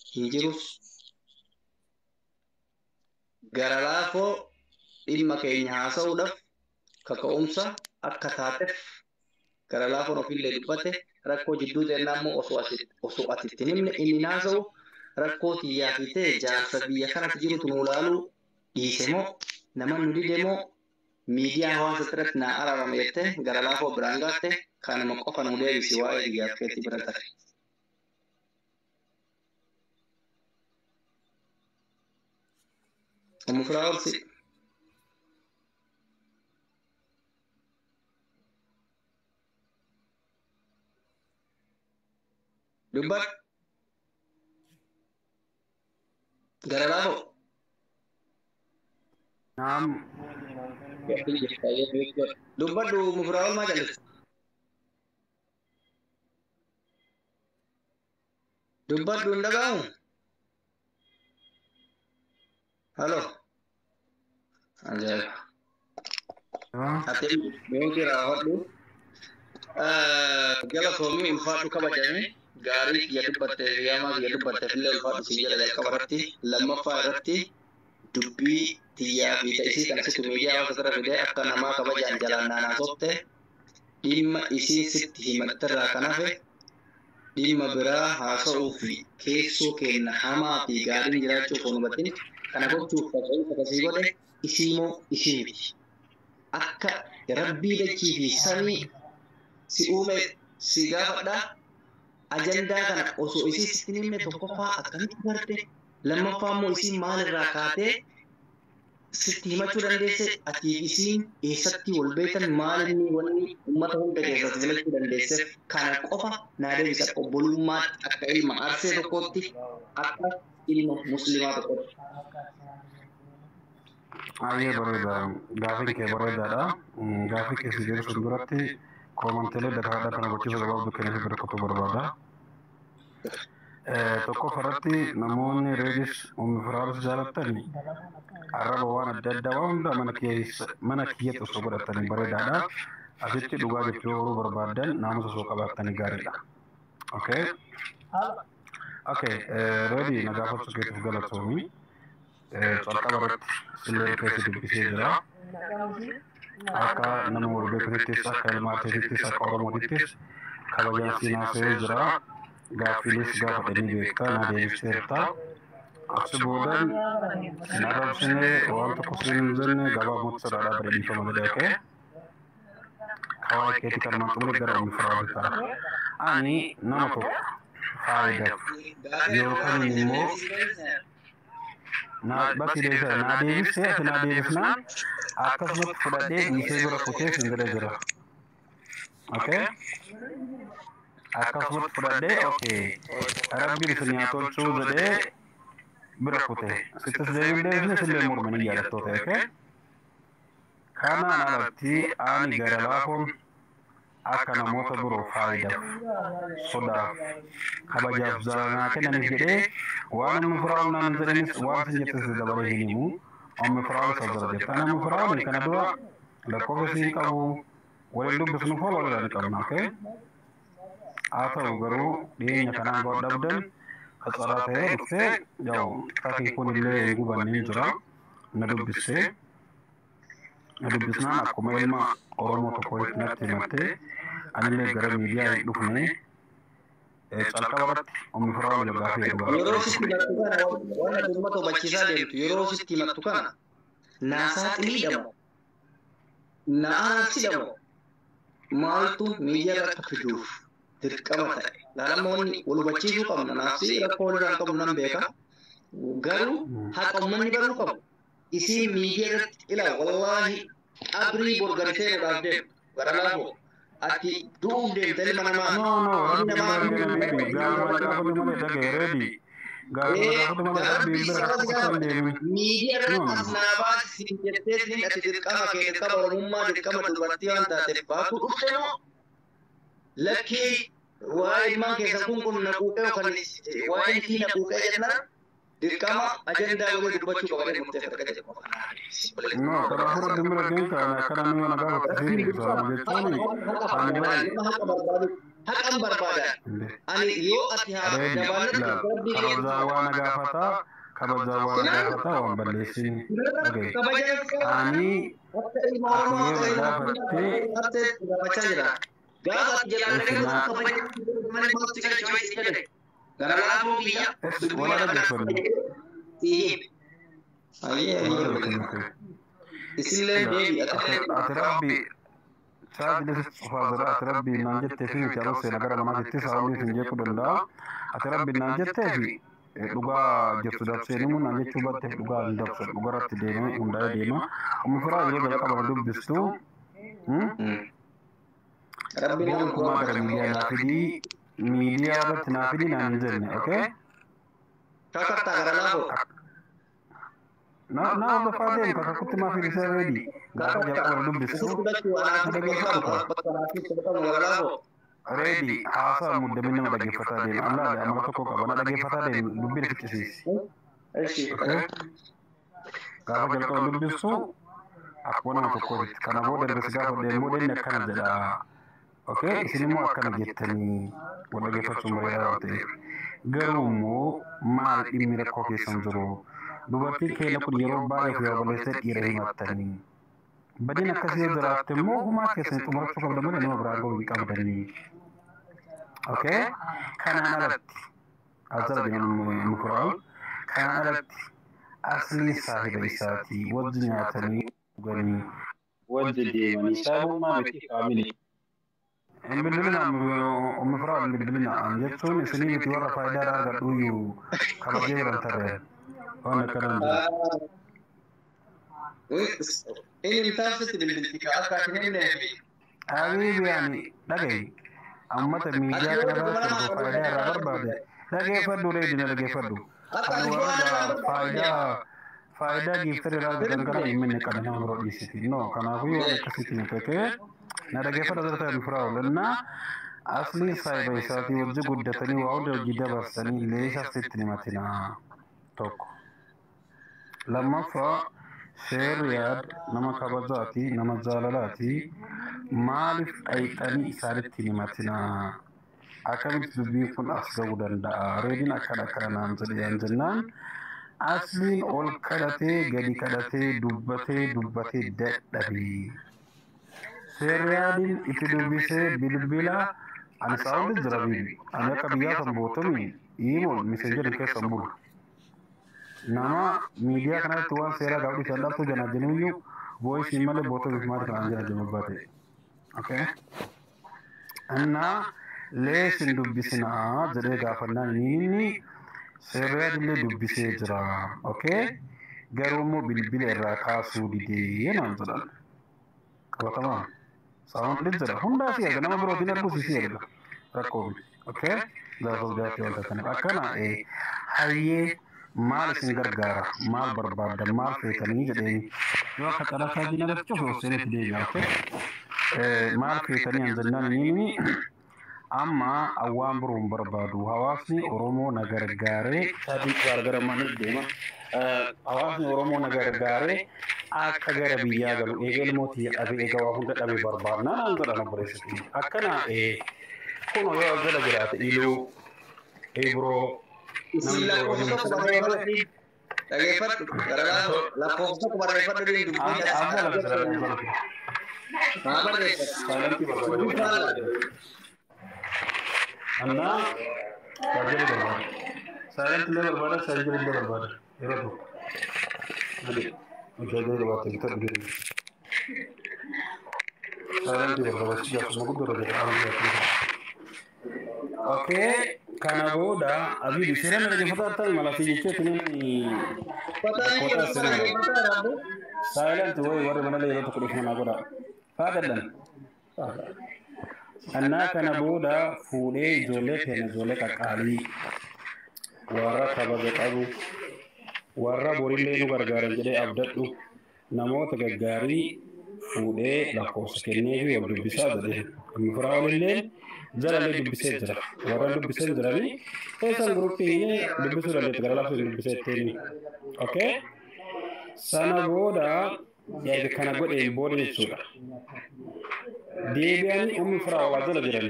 Hin jirus. Gara laafoo dhimma keenya haasa'uudhaaf kaka'umsa akka taateef gara laafoon ofiillee dubbate rakkoo jidduu teennaa immoo osoo ati itti himne inni naasa'u rakkoo xiyyaa fi ta'e jaarsa biyya kanatti jirutu nu ilaaluu dhiise moo nama nu dide moo miidiyaa hawaasa irratti naa araarame jettee gara laafoo biraan gaatte kanuma qofa nu deebisi waa'ee biyyaaf keetti bira tare. Ummu Firaa'olsi. Dubbat. Gara laafoo. Naam. Dubbadhu Ummu Firaa'ol maa calliste? Dubbadhu hin dhaga'amu? Halo. Ajaa'iba. Ati meetii raawwadhu. Galatoomii ulfaadhu kabajame gaarii kiyya dubbattee fi hamaa kiyya dubbatteef illee ulfaadhu siin jedha jalqaba irratti lammaffaa irratti dubbii xiyyaa fi ta'isii kana situ miidiyaa hawaasa irra fidee akka namaa kabajaan jalaan naanaa sobte dhimma isiin sitti himatterraa kan hafe dhimma biraa haasa'uu fi keessoo kenna hamaa fi gaariin jiraachuuf hin hubatin kana gochuuf kaka'umsa kasii godhe isii moo isii miti. Akka rabbii dachii fi samii si uume si gaafadha. Ajandaa kana osoo isii sitti himne tokkoffaa akkamitti barte lammaffaa immoo isiin maalirraa kaatee sitti himachuu dandeesse ati isiin eessatti wal beektan maal inni wanni uummata hunda keessatti filachuu dandeesseef kana qofa naa deebisa akka obbolummaatti akka ilma arsee tokkootti akka ilma musliimaa tokkootti. Baay'ee bareeda. Gaafiin kee bareedaadha. Gaafii kee si deebisuun duratti koomantiilee dakaadha kana gochiisa gabaabduu kennuuf bira kutuu barbaada. Tokkoffaa irratti namoonni reedis Ummu Firaa'olis jaalattani arraba waan adda addaa waan hunda mana kiyyatti osoo godhatanii bareedaadha. Asitti dhugaa jechuu yeroo barbaaddan naamusa osoo qabaattanii gaariidha. Okay. Okay. Reedi na gaafachuu keetiif galatoomi. Calqaba irratti sillee keessa dubbisee jira. Akka nama wal beekutittis akka ilma artiitittis akka Oromootittis kabajaan siin haasa'ee jira. Gaaffiilees gaafadhanii beektaa na deebisteerta. Achi boodan sin arrabsine waan tokko siin hin jenne gabaabumatti sodaadhaa bira dhiifama jedhee ka'e. Kawaayee keetii kan xumure gara Ummu Firaa'ol ta'a. Ani nama tokko faayidaaf yookaan immoo basi deebisa naa deebistee ati naa deebisnaan akkasumatti fudhadhee dhiisee bira kutee sin bira jira. Okay? Akkasumatti fudhadhee okay rabbiin isin haa tolchuu jedhee bira kute. Sittis deebiin deebisne sillee mormanii yaadattoo ta'e. Okay? Kanaan alatti ani gara laafoon akka namoota biroo faayidaaf sodaaf kabajaaf jaalalaa kennaniif jedhee waan Ummu Firaa'ol naan jedhanis waan isin jettes dabalee hin himu. Ummu Firaa'ol isa jala jirta. Ani Ummu Firaa'ol kana dura lakkoofsa siin qabu waliin dubbisnu fool walirraa ni qabna. Okay? Haa ta'u garuu dhiyeenya kanaan ga'u dhabdan qacaraa ta'ee dhuftee yaa'u kakii kun illee hin gubanne hin jira na dubbistee na dubbisnaan akkuma ilma Oromoo tokkotti natti himattee anillee gara miidiyaa hin dhufne calqaba irratti Ummu Firaa'ol gaafii jedhu Yeroo sitti himattu kana waan ati uummata hubachiisaa deemtu yeroo sitti himattu kana naa saaxiliidha moo naa araarsidha moo maaltu miidiyaa irra akka fiduuf dirqama ta'e. Laalammoonni wal hubachiisuu qabna naafsi rakkoo walirraa hin qabnu nan beeka. Garuu haqa uummanni baruu qabu. Isiin miidiyaa irratti ilaa wallaahi qabrii borgarsee nuudhaaf deemu gara laafoo ati du'uuf deemta ilma namaa. No, no, Ilmi rabbi namaa bira deemee gaafuma gaafatu malee dhagaye reedi. Gaafuma gaafatu malee Rabbi rabbi bira saba si akka gaafate deemin. miidiyaa No, irratti no, as no. naa baasi siin jettee siin ati dirqama kee dirqama oromummaa dirqama dubartii waan taateef baasuu dhufte moo lakkii waa'ee ilmaan keessan kun kun na quuqee yookaan waa'een isii na quuqee jennaan dirqama ajandaa godhee dubbachuu qaba jedhee murteeffate akka jedhu qofa. No, kanaafuu rabbi bira deemta ani akkana nama na gaafate siin deebisa. Ana jechuun ani Nama haqa barbaadu. Haqan barbaadan. Ani yoo ati haa jabaannatti rabbii Kabajaa waan gaafataa, kabajaa waan gaafataa waan balleessin. Ani ati yoo gaafattee gaafachaa jira. Gaafa ati jalaan kabajaa malee maaltu galchuu jedhe. Gara laafoo biyya. Wala dhaggeeffannu. Isillee deebi. Ati rabbi saajillee cufaa jira. Ati rabbi naan jettee fi miti aloo seena gara manaatti saawwanni isin jeequu danda'a. Ati rabbi naan jettee fi dhugaa jirtu dabsee nimu naan jechuu baatteef dhugaa hin dabsu. Dhugarratti deemee hundaa'ee deema. Ummi firaa yeroo jalqaba dubbistu. Gonkumaa gara miidiyaa naa fidii miidiyaa irratti naa fidii naan hin jenne, okay? Kakattaa gara laafoo. Na hordofaa deemu kakakkutti maa fi risee reedi gaafa jalqaba dubbistu reedi haasaa muddamin nama dhaggeeffataa deema. Allaale amala tokko qaba na dhaggeeffataa deemu dubbiin ficcisiisi. Gaafa jalqaba dubbistu akkuma nama tokkootitti kana booda erga si gaafa deemu inni akkana jedha. Okay, isin immoo akkana jettanii wal dhaggeeffachuun bareedaa waan ta'eef. Garuu immoo maal dhimmi rakkoo keessan jiru? Dubartiin keenya kun yeroo baay'ee fi balleessee dhiira himattanii. Badiin akkasii yoo jiraatte immoo homaa keessanii xumurachuu qabdan malee nama biraan ga'uu hin qabdanii. Okay? Kanaan alatti azara jedhamu mukuraa'u. Kanaan alatti asliin saahiba isaati wajji nyaatanii dhuganii wajji deemanii saahibummaa miti faamilii. Bilbilina ummi firaa bilbilina jechuun isinii miti warra faayidaa irraa argadhuyyuu kabajee jiran tarreen. Waan akkanaan jiru. Inni taasifti bilbilti akka ati hin Habiibi ani dhagahi ummata miidiyaa kanarratti erga faayidaa irraa barbaade dhageeffadhu reedina dhageeffadhu. Ani warra faayidaa giiftar irraa argatan kana hin minne qabe nama biroo dhiisiti. No kanaafuu waan akkasitti nu ta'e na dhageeffadhu asirratti kan firaa oolannaa asliin saayiba isaatii wajji guddatanii waa hunda hojii dabarsanii leeshaa sitti himatinaa tokko. Lammaffaa Sheeriyaad nama kabajaati nama jaalalaati maaliif dhayxanii isaanitti himatinaa akkamitti dubbiin kun as ga'uu danda'a reediin akkana akkana naan jedhe jennaan asliin ol kadhatee gadi kadhatee dubbatee dubbatee dadhabe. Sheeriyaadiin itti dubbisee bilbila ani saawwan jira biibi ani akka biyyaa san bootomi himuun miseenjeriin keessan bulu. Nama miidiyaa kanatti waan seeraa gaafadhu isaan dhabtuu jana jennuyyuu voice malee bootomiif maal kanaan jira jennu baate. Okay? Innaa leeshin dubbisinaa jedhee gaafannaan inni seerriyaadillee dubbisee jira. Okay? Garuu immoo bilbila irraa kaasuu didee naan jedhan. Qabatamaa. Saawwan jira. Hundaa si erga nama birootiin arguus si erga. Rakkoo miti. Okay? Gaafas gaaffii wanta kanaaf. Akkana hayyee maal isin gargaara maal barbaaddan maal feetanii jedheen yoo akka xalataa diina irratti cufe seenetti deebi'a. Maal feetanii an jennaan inni amma awwaan biroo hin barbaadu hawaasni Oromoo na gargaaree sadii gargara mana deema hawaasni Oromoo na gargaaree akka gara biyyaa galu eega ilmootii dhabe eega waa hunda dhabe barbaadnaa naan jedhan obboleessitti. Akkana kunoo yoo jala jiraate iluu ibroo Isin lakkoofsa tokko barreeffadhu. Dhageeffadhu. Gara lakkoofsa tokko barreeffadhu dubbiin. Maa barreeffadhu. Annaa saajjilii barbaada. Saayilantii illee barbaada, saajjilii illee barbaada. Yeroo tokko. Saajjilii barbaada, bitadhu deemu. Saayilantii barbaada, jaarsuma guddaa irra jira. Okay. Kana booda abiibi seeraan dhaggeeffataa ta'e mala fi jechee tuni kootaa seeraan saayilanti wayi warri mana yeroo tokko dhufu manaa godha faagadhan annaa kana booda fuudhee ijoollee keenya ijoollee qaqqaalii warra kabaja qabu warra borillee nu gargaaran jedhee abdadhu namoota gaggaarii fuudhee lakkoofsa kennee fi wal dubbisaa jedhee firaa olillee jalallee dubbisee jira warra dubbisee jiranii keessan guruppii dubbisuu dandeettu gara laaftuu dubbisee ittiin okay sana booda erga kana godheen booda jechuudha. Deebi'anii ummi firaa waa jala jiran.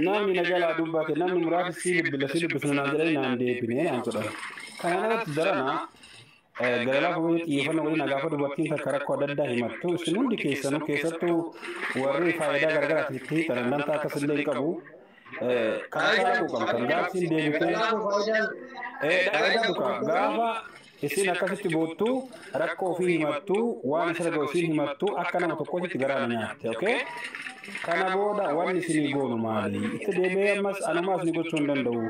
Namni na jalaa dubbate, namni muraasni sii bilbila sii dubbisna naan jedhanii naan deebinee naan jedhan. Kanaan alatti jarana gara lafa biyya xiyyeeffannoo godina gaafa dubartiin takka rakkoo adda addaa himattu, isin hundi keessanuu, keessattuu warri faayidaa garagaraatiif itti hiixan, dantaa akkasillee hin qabu. Karaa karaa qabtan gaafsiin deebitee dhagaatu gaafa isin akkasitti boottu, rakkoo ofii himattu, waan isa dhaga'u isin himattu, akka nama tokkotti garaa na nyaatte. Okay, kana booda wanni isinii goonu maali? Itti deebi'ee ammas anumaa isinii gochuu hin danda'u.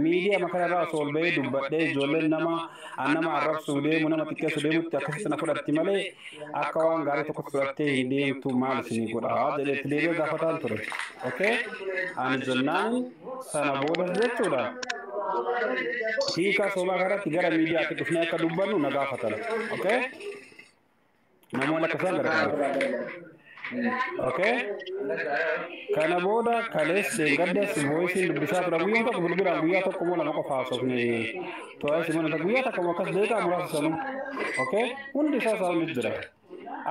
Miidiyaa makanarraa osoo ol ba'ee dubbadhee, ijoolleen nama an nama arrabsuu deemu, nama xiqqeessuu deemutti akkasitti na fudhatti malee akka waan gaarii tokkotti fudhattee hin deemtu. Maal isinii godha jedhee itti deebi'ee gaafataan ture. Okay, ani jennaan sana booda jechuudha. Hiika sobaa kanatti gara miidiyaatti dhufnee akka dubbannu na gaafatan. Okay? Namoonni akka isaan gargaaru. Okay? Kana booda kalees gaddas voiceiin dubbisaa tura. Guyyaa tokko bilbilaan guyyaa tokko moo lama qofa haasofne. To'aa simana guyyaa takka moo akkas deeqaa muraasa sanuu. Okay? Hundi isaa saawunis jira.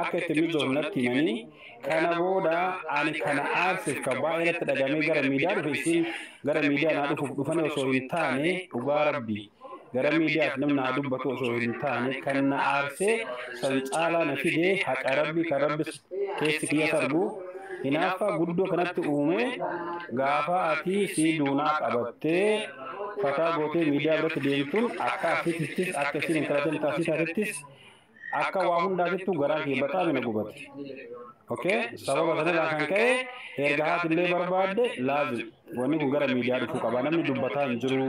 Akka itti mijoofne natti himanii, kana booda ani kana aarseef kan baay'ee natti dhagamee gara miidiyaa dhufe, isin gara miidiyaa naa dhufuuf dhufanii osoo hin taane, dhugaa rabbii gara miidiyaaf namni naa dubbatu osoo hin taane, kan na aarsee san caalaa na fidee, haqa rabbii kan rabbi keessi kiyya sarbu, hinaaffaa guddoo kanatti uume, gaafa ati si duunaa qabattee fataa gootee miidiyaa biratti deemtuun, akka asittis akka isin intalateen taasii taatettis akka waa hundaatittu garaan kee baxaami na gubate. Okay? Sababa sanarraa kan ka'e erga haatillee barbaadde, laazim wanni kun gara miidiyaa dhufuu qaba. Namni dubbataa hin jiru.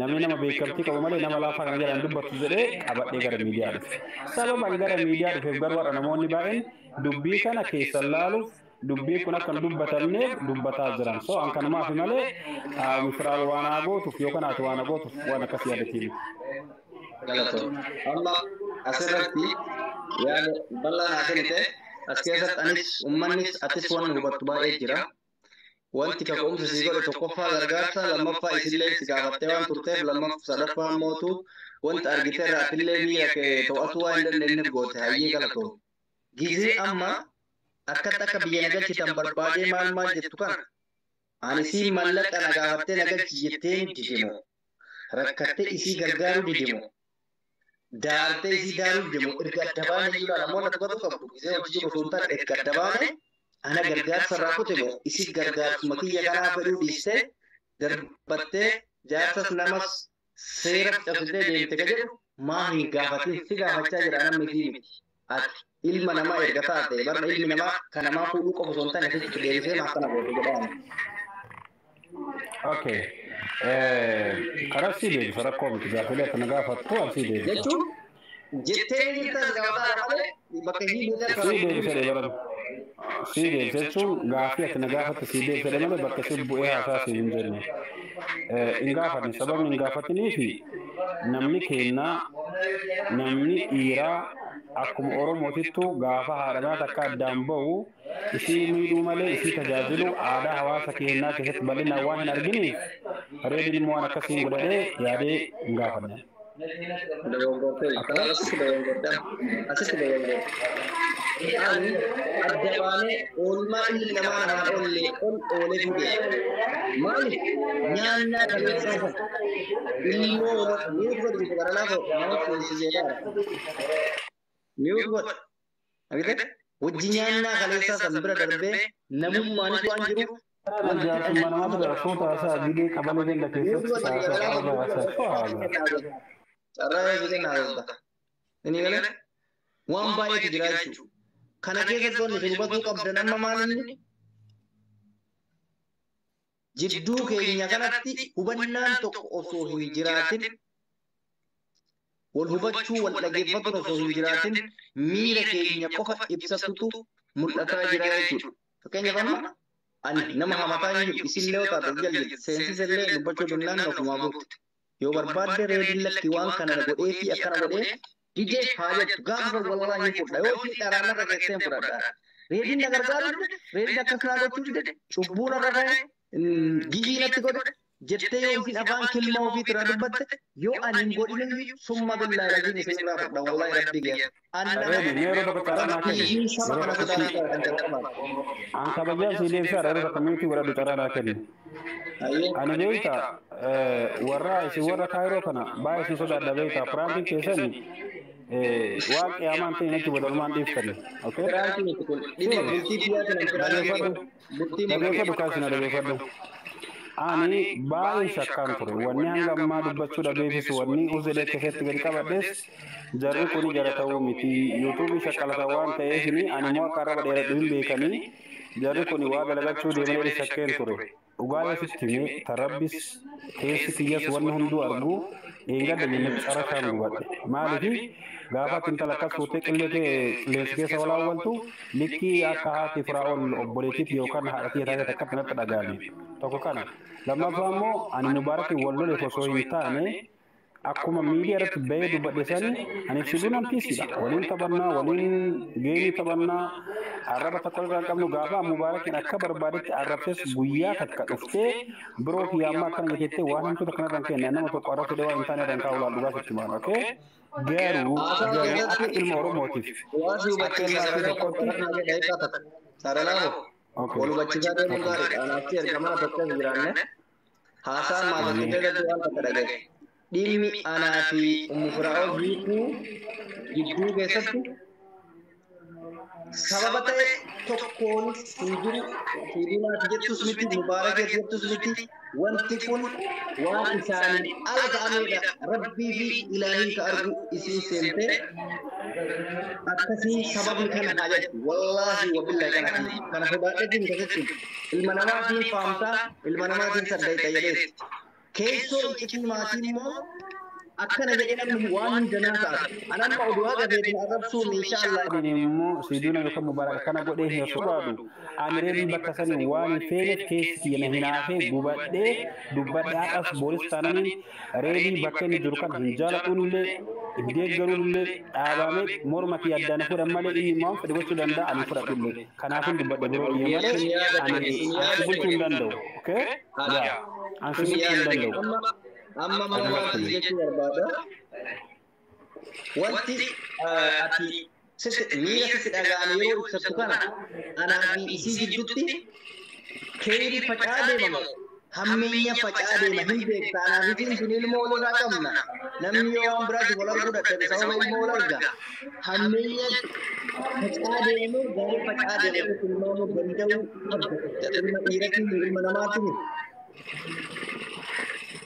Namni nama beekamtii qabu malee nama laafaa kana jalaan dubbatu jedhee qabadhee gara miidiyaa dhufe. Sababa gara miidiyaa dhufeef garuu har'a namoonni baay'een dubbii kana keessan laaluuf, dubbii kun akka hin dubbatamneef dubbataa jiran. So an kanumaaf malee firaan waan haa gootuuf yookaan haati waan haa gootuuf waan akkas yaadatiin. Galatoo. Amma asirratti yaada bal'aa naa kennite. As keessatti anis, uummannis, atis waan hubattu baay'ee jira. Wanti kaka'umsa si godhe tokkoffaa gargaarsa, lammaffaa isillee si gaafattee waan turteef, lammaffaa sadaffaa mootu wanta argite irraa atillee miira kee to'atuu waan hin dandeenyeef goote. Hayyee, galatoo. Gizee amma akkatti akka biyya na galchitan barbaadee maal maal jettu kana, ani sii mallaqa na gaafattee na galchi jetteen didimo, rakkattee isii gargaaruu didimo, daartee isii daaruu didimo? Erga adda baane iyyuu namoonni akka qabdu gisee hojii jiru osoo hin taane, erga adda baane ana gargaarsa irraa kute moo isii gargaarsuma kiyya kanaa fedhuu dhiistee darbattee jaarsas namas seera cabsitee deemte ka jedhu maa hin gaafatin? Si gaafachaa jira, namni isii miti. Ati ilma namaa erga taate, barna ilmi namaa kan namaa fuudhuu qofa osoo hin taane asitti deebisee maaf kana goote jedhaan. Okay. Karaa sii deebisa, rakkoo miti. Gaafilee akkana gaafattu an sii deebisa. Jechuun jettee jirtas gaafataa malee bakka isii buutee Sii deebisa dheebaran. Sii deebisa jechuun gaafii ati na gaafatte sii deebisa malee bakka isii bu'ee haasaa sii hin jenne. Hin gaafatne. Sababni hin gaafatiniifi namni keennaa, namni dhiiraa akkuma Oromootittu gaafa haadha manaa takka addaan bahu isii miidhuu malee isii tajaajilu aadaa hawaasa keenyaa keessatti bal'inaan waan hin arginiif, reediin immoo waan akkasiin godhadhee yaadee hin gaafanne. Dogoggortee asitti dogoggortee, asitti dogoggortee. Ani adda baanee oolmaa ilmi namaa namaan oolle ol oolee fuudhe. Maaliif nyaannaa kaleessaa sana ilmoo mute godhi, gara lafa nama fuulsi jedhaa. Mute godhi. Argite? Wajji nyaannaa kaleessaa san bira darbee namummaanis waan jiruuf. Jaarsummaa namaatu gara suuta haasaa gidee qabalee ganda keessatti haasaa haasaa haasaa. Carraa yoo kenna haasofta. Inni galee waan baay'eetu jira jechuudha. Kana keessatti wanti isin hubatuu qabdan amma maal inni? Jidduu keenya kanatti hubannaan tokko osoo hin jiraatin, wal hubachuu, wal dhaggeeffatuun osoo hin jiraatin, miira keenya qofa ibsatutu mul'ataa jira jechuudha. Fakkeenyaaf amma ani nama hamataa hin jiru, isin yoo taate jal jirti seensisa illee dubbachuu danda'an ofumaa buute. Yoo barbaadde reediin lakki waan kana godhee fi akkana godhee didee haa jettu, gaafa wallaahi hin fudha, yoo isin dharaan irra keessee hin fudhadha. Reediin na gargaaru dide, reediin akkas naa gochuu dide, cubbuu narra ga'e, gigii natti godhe, Jettee yoo isin afaan kilma ofii tura dubbatte yoo ani hin godhine summa billaa laziin isin irraa fudha wallahi rabbi gee. An nama Reedi yeroo tokko carraa naa kenni. rabbii saba Yeroo kana tokko sodaatu kan jalqabaa. An kabajaa sii deebisa yeroo tokko miitii godhadhu carraa naa kenni. Ayyee. Ani beekta warra isin warra Kaayiroo kana baay'ee isin sodaadha beekta piraankiin keessan waan qiyaamaan ta'e natti bodalumaan dhiiftani. Okay? Piraankiin itti kun dhimma bultii biyyaa kana piraankiin Dhageeffadhu. bultii Dhageeffadhu kaasina dhageeffadhu. Ani baay'ee shakkaan ture. Wanni hanga ammaa dubbachuu dhabeefis wanni uzelee keessatti gadi qabadhes jarri kun jara ta'uu miti. Yuutuubii shakkalata waan ta'eef ani immoo akka arraba dheeradhu hin beekanii jarri kun waa galagachuu deemanii shakkeen ture. Dhugaa yoo sitti hime tarabbis keessi kiyyas wanni hunduu argu dheengadda jennee carashaan gubadhe. Maaliif gaafa intala akkas fuutee qillee kee qilleensi keessa walaawwaltu likkii akka haati Firaa'ol obboleettiif yookaan haadha kiyya taate takkatti natti dhaga'ame. Tokko kana. Lammaffaa immoo ani Mubaarakiin wal loleef osoo hin taane akkuma miidiyaa irratti bahee dubbadhe sani ani ibsituu nan piisidha. Waliin taphannaa, waliin geemii taphannaa, arraba takka irraa hin qabnu gaafa Mubaarakiin akka barbaadetti arrabses guyyaa takka dhuftee biroo kiyya amma akkana jettee waan hamtuu takka narra hin kenne nama tokko arrabsee waan hin taane irra hin kaa'u laal dhugaa sitti maal okay? Garuu Haasaa garuu keessatti akka ilma Oromootiif waa si akka ilma hubachiisa Arsii tokkotti daqiiqaa takka. Saralaamo okay. wal hubachiisaa deemuun gaariidha. Anaaf si erga mana tokko keessa jiraanne haasaan maatii keessatti waan takka dhagaye. Dhimmi anaa fi Ummu Firaa'ol hiikuu gidduu keessatti sababa ta'e tokkoon hin jiru fiidinaaf jettus miti Mubaarakeef jettus miti wanti kun waan isaanii ala ta'anidha. Rabbii fi ilaahii ka argu isiin seentee akkasii sababni kana haa jettu wallaahi wabillahi kana kana sodaadheetiin keessatti ilma namaatiin faamtaa ilma namaatiin saddayxa jedheeti. Keessoo iccitii maatii immoo akkana jedhee namni waan hundanaa ta'a. Anamma oduu haga feetin arrabsuun inshaallah. Ani immoo siiduna yookaan Mubaarak akkana godhee hin sodaadu. Ani reebii bakka sanii waan hin feeneef keessi kiyya na hinaafee gubadhee dubbadhee haadhas boolis taananiin reebii bakka inni jiru kan hin jaaladhuun illee hin deeggaruun illee dhaabamee morma kiyya addaan fuudhan malee inni waan fedhe gochuu danda'a ani fudhadhu illee. Kanaafin dubbadhe biroo kiyya Sun malee yaada ani kee, sun ansi yaada bulchuu kee. hin danda'u. Okay? Yaa. Ansi Sun bulchuu hin yaada kee. danda'u. Amma amma waan Exactly. jechuu barbaada. Wanti ati sitti miira sitti dhaga'ame yeroo ibsattu kana anaa fi isii gidduutti keeri faca'aa deemama. Hammeenya faca'aa deema hin beekta. Anaa fi isiin sun ilmoo walirraa qabna. Namni yoo waan biraatiif wal arguu dadhabe sababa ilmoo wal arga. Hammeenya faca'aa deemu gaarii faca'aa deemu tilmaamuu danda'uu qabda. Ilma dhiiratiin ilma namaatiin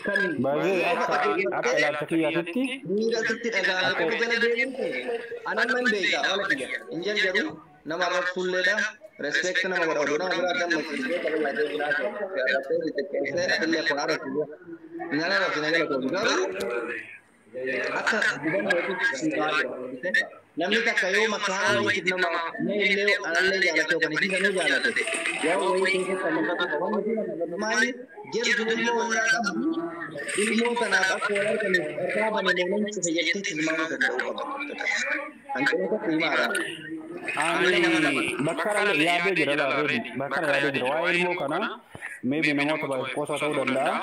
kan Baay'ee qofa akka akka dhaggeeffattee ilaalcha kiyyaatitti miira sitti dhaga'ame akka qofa jala deemuun kee anan nan beeka wala kiyya hin jarjaru nama arrabsulleedha respect nama godha oduu nama biraa damma sirbee qabee yaadee biraa arrabsee xixiqqeessee atillee kun arrabsu nan arrabsi na jala kootu garuu akka hubannootti si ba'aa jira namni takka yoo makaa wayiitiif nama mee illee anallee jaalate yookaan isii sanuu jaalate yoo wayii keessatti amantaa qaba wanni sun maali jedhu sun ilmoo walirraa qabdu ilmoo tanaaf akka wal arganiif irraa bane moonan cufe jettee tilmaamuu danda'uu qaba. Hanqina tokko himaadha. Ani bakka yaadee jira laa reedi bakka yaadee jira waa'ee ilmoo kana maybe namoota baay'ee qoosaa ta'uu danda'a.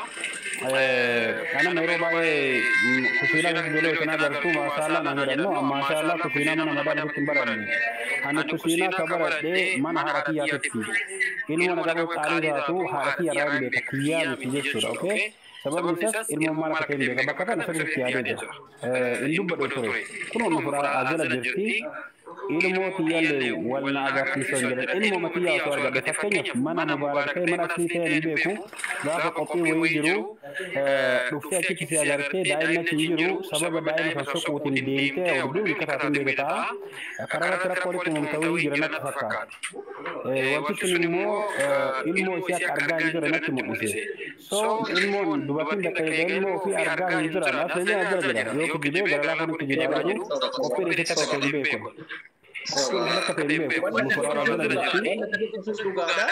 Anama yeroo baay'ee kushiinaa keessa ijoollee kanaa gartuu maashaallaa naan jedhan no maashaallaa kushiinaa mana madaan ofitti hin baranne. Ani kushiinaa ka baradhee mana haadha kiyyaatitti ilmoo na qabu qaalii taatu haadha kiyya irraa hin beeka kiyyaa miti jechuudha okay. Sababni isaas ilmoon maal akka ta'e hin beeka bakka kana sirriitti yaadee jira. Hin dubbadhu ture kunoo nu furaa ajala jirti. Ilmoo tiyyaallee wal na agarsiisuu hin jiran ilmoo tiyyaa osoo argadhe fakkeenyaaf mana Mubaarak ta'e mana asii ta'e hin beeku gaafa qophii wayii jiru dhuftee achitti si agartee daa'imni achi hin jiru sababa daa'ima kan soquutiin deemtee orduu hiikkataatiin beeka ta'a karaa irratti rakkoo walitti uumamte wayii jira natti fakkaata. Wanti sun immoo ilmoo isii akka argaa hin jirre natti mul'ise. So ilmoon dubartiin bakka eega ilmoo ofii argaa hin jiran as illee as jira jira yoo kijibee gara lafa nutti kijibaa jiru qophiin isitti akka ta'e hin beeku. Qophiin isitti akka ta'e hin beeku. Mufuraa jala jirti. Wanti sun dhugaadha.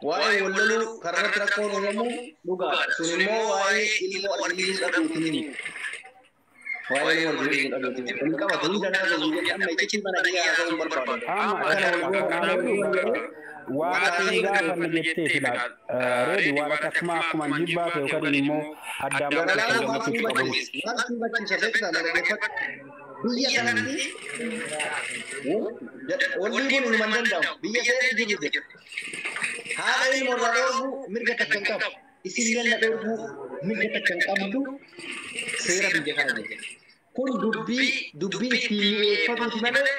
Waa'ee wal loluu karaa irratti rakkoon uumamu dhugaadha. Sun immoo waa'ee ilmoo argisiisuu dhabuutiin himi. Waa'ee ilmoo argisiisuu dhabuutiin himi. Hin qabatu hin danaa gazu jedhee amma iccitiin mana kiyyaa haasa'uu hin barbaadu. Amma Akkana wal goona akkanaa akkana wal goona jedhee Waan ati hin gaafanne jettee fila reedi waan ati akkuma akkuma jibbaa ta'e yookaan immoo addaan Gara baafatan laafoo maal si gammachuu qabu. hubachiisa? Maal si hubachiisa beektaa na dhaggeeffadhu. Biyya kanatti wal dhiibuun inuma hin danda'amu. Biyya seerri jiru jira. Haadha ilmoo irraa dhoorguu mirga takka hin qabu. Isin na dhoorguu mirga takka hin qabdu seera biyya kana jira. Kun dubbii dubbii ittiin mi'eeffatuuti malee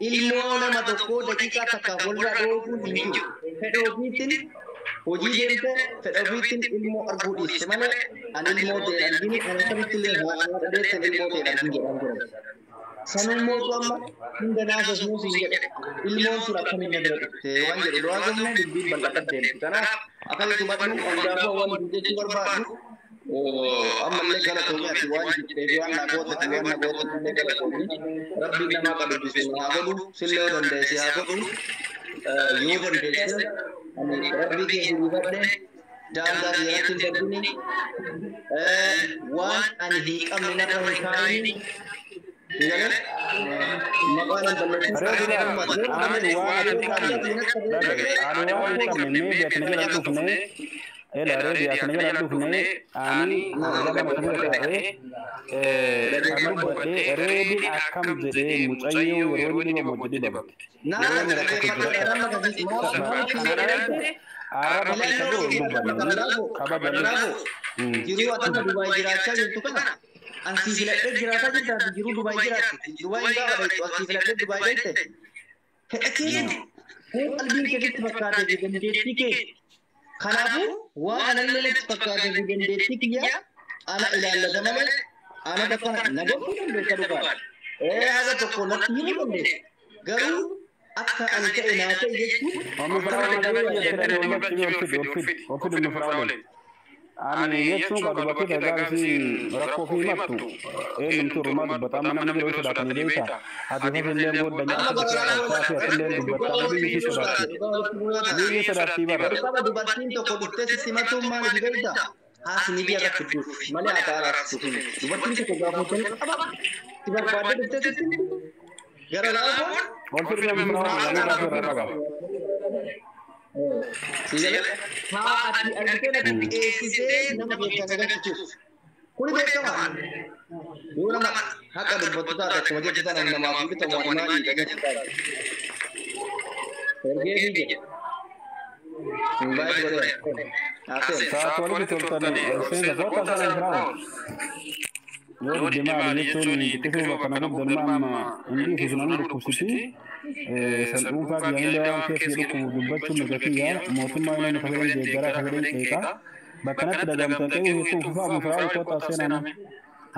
ilmoo nama tokkoo daqiiqaa takkaaf walirraa dhoorguun hin jiru. Fedha ofiitiin hojii deemte fedha ofiitiin ilmoo arguu dhiiste malee ani ilmoo ta'e argini ani akkamitti illee haadha deetten ilmoo ta'e argin jedhaan jiran. Sanummoo amma hunda naasas siin jedhe ilmoon sun akkamiin na bira dhufte waan jedhu du'aa gamna dubbiin bal'ataa deemti. Kanaaf akkamitti hubadhu hundaafuu waan jechuu barbaadu ammallee galatoomii ati waan jetteef waan naa gooteef waan na gooteef illee galatoomii rabbiin namaa ka dubbisu haa godhu sillee yoo dandeesse haa godhu yoo dandeesse ani rabbii kee hiriifadhe daangaa seeratti hin darbini waan ani hin qabne narra hin kaayini. Maqaan hin balleessin. Reedi ani waan ati hin qabne dhagaye ani waan hin qabne meebi ati na jala dhufne ela reedi ati na jala dhufne ani lama kana bira taa'ee kan dubbadhe reediin akkam jedhee mucayyoo yeroo inni dhibamu hojii dhibamte yeroo inni rakkatu jira arraba keessa jiru hin dubbanne kabajanis. Jiruu ati Dubaay jiraachaa jirtu kana an sii filadhee jiraataa jirta ati jiruu Dubaay jiraattu Dubaay hin gaafa dhaytu an sii filadhee Dubaay dhayte fedha keeti kun qalbiin kee sitti fakkaatee fi dandeettii kee kanaafuu waan anallee natti fakkaatee fi dandeettii kiyya ana ilaallata malee ana bakka na gochuu dandeessa dhugaa ee haga tokko natti himuu dandeessa garuu akka ani ta'e naa ta'e jechuun Ommi akkamitti firaa'oleen ta'uu jettanii ol fidi ol fidi ol fidi ol fidi ommi firaa'oleen. Ani jechuun kan dubartii gargaarsiin rakkoo fi himattu eenyumtu irrumaa dubbata amma namni biroo sodaatanii beektaa ati ifas illee booddanya amma akka gara sodaatti ati illee dubbatta biyyi si sodaatti biyyi sodaatti bara. Dirqama dubartiin tokko dhuftee sitti himatuun maaliif beektaa? Haasni biyya irratti fidduuf malee haa ta'aa himi. Dubartiin tokko gaafa jalqaba si barbaadde dhuftee sitti himtu gara laafoon Ol fidi ommi firaa'oleen namni gaafa irra qaba. Si galee haa ati argitee na xiqqeessitee nama keessaa na galchituuf. Kuni beekamaa. Yoo nama haqa dubbattu taate akkuma jettu sana namaaf hin bitamu ani maali dhageessu taate. Ergee fi jedhe. Hin baay'ee godheera. Haaseen. Sa'aati walitti toltanii seensa kottaa sana firaa'oon. Yoo didde maali jechuun xiqqisuu bakka na guddan amma hin dhiisu sun dhukkubsiti. San dhuunfaa kiyyaan waan keessa dhukkubu dubbachuun mirga kiyya mootummaa inni ka fedhan deeggaraa ka fedhan qeeqaa bakka natti dagamtan qe'uu hedduu fufaa amma firaa'oon kottaa seenaa.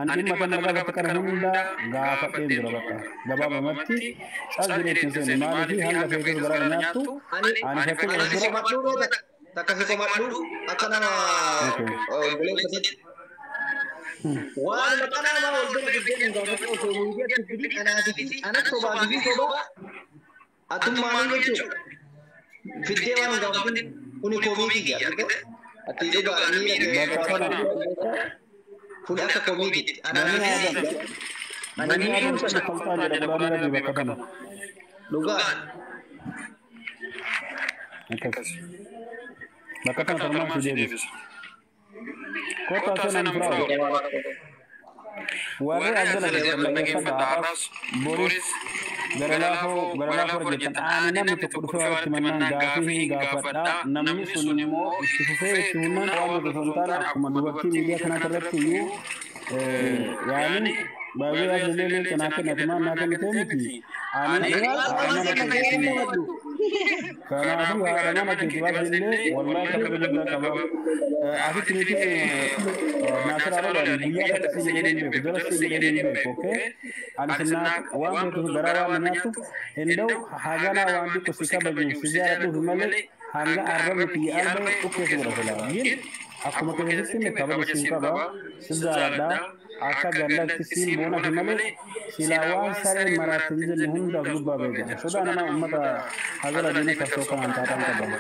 Ani dhimma kana gaafate kana hunda gaafadheen jira bakka gabaabumatti cal jedhee ittiin seenu maaliif hanga feetes garaa nyaattu Ani ani fakkeenya ani si dura komadhuu beekta takka si komadhuu akka nama obboleessa waan maqaa namaa wal bira fiddee hin gaafatu osoo miidiyaatti fidin anaati fi anas sobaa fi sobaa atummaan jechuudha. Fiddee waan hin gaafatin kuni komii kiyya argite ati dhugaadha miira kee bakka kana kuni akka komiititti bani anaafis aadam ani bani miidhuun aadam sana kun falxaa jedha quraana rabbii bakka kana dhugaa akkas bakka kana tormaan si deebisa kottaa seenaan firaa'oon warri as jala jirtan dhaggeeffadha har'as boris gara laafoo jettan ani namni tokko dhufee walitti mannaan gaafii hin gaafadha namni sun immoo itti fufee itti humnaan waan osoo hin taane akkuma dubartii miidiyaa kanaa irratti iyyuu yaani baay'ee as jallee leenca naa kennate maal naa kennite miti ani haadha mana keetii kanaafuu haadha mana keetii baas illee wallahi kabaja guddaa qaba asitti miti naasir abadan guyyaa takka si jedhee hin beeku jala si jedhee hin beeku okay ani sinnaa waan feetuuf garaa waan nyaattu hindaw haganaa waan xiqqo si kabajuuf si jaaladhuuf malee hanga arrabni kiyya arba dhukkeessu godha silaa gin akkuma keessatti illee kabaja siin qaba si jaaladha akka gandatti siin boonafi malee silaa waan sareen maraatti hin jenne hundaaf gubbaa beeka sodaa namaa ummata hagara diinee qabsoo kanaan taataan qabama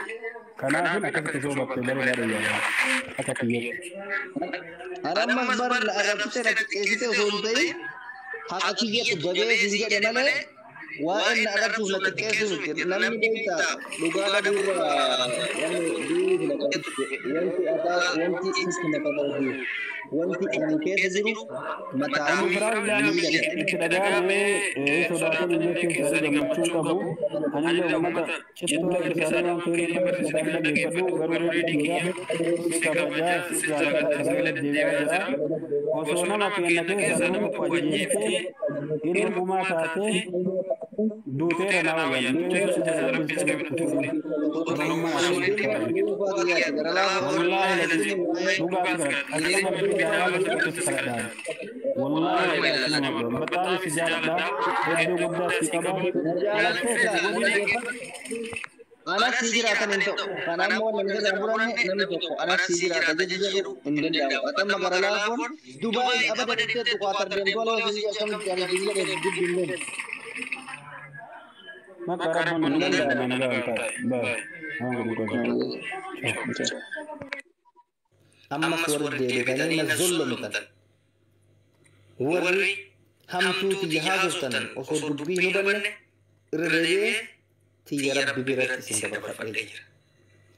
kanaafin akkasitti soo batte bareedaa yaada akka kiyyeetti. Ani ammas bar arrabsite na xiqqeessite osoo hin ta'in haqa kiyyatu jabee siin jedhe malee Waa'een na arrabsuuf na xiqqeessuu miti. Namni beektaa dhugaa dhabuurraa wanni du'uu filata. Wanti ataa wanti itti na qabatu wanti ani keessa jiru mataa Inni fi biraa illee miila itti dhaga'amee sodaatee biyya keessaa gammachuu qabu. Anillee uummata cittoo isaanii waan ta'eef barsiisan dhaggeeffadhu garuu reedii kiyya si kabajaa si jaalladha sagalee deebi'aa jira. Osoo nama keenya keessa nama tokko ajjeeftee inni gumaa taatee duuteera naa wayya. Duuteera si jala rabbi si qabatu. Oromummaa asitti Dhuunfaa kiyyaati gara laafoo Wallahi lazim dhugaa si kadhadha. Akkuma rabbi jaalala si qabatu si kadhadha. Wallahi lazim በጣም ሲጃለዳ hedduu guddaa si qaba. Na jaalatteessa na dhaggeeffadhu. Anas si jiraatan hin ta'u. Kan ammoo namni sana muranne namni tokko anas si jiraata jedhu hin danda'amu. Atamma gara laafoon Dubaay abada deemteetu Qaatar deemtu ala hojii akkamitti ani biyya dheefu dubbi hin deemu. Maka rabboon Hin nu danda'amu. danda'ame nagaa taa'e. Baay. Waan godhu qaba. Ammas warri deebitanii na zullumtan. Warri hamtuu tiyya haasoftan osoo dubbii hin hubanne irra deebi'ee tiyya rabbi biratti isin dabarfadhee jira.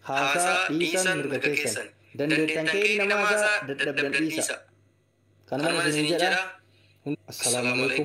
Haasaa dhiisaan mirga keessan. Dandeettan kee nama haasaa dadhabdan dhiisa. Kanuma isin jedha. Assalaamu alaikum.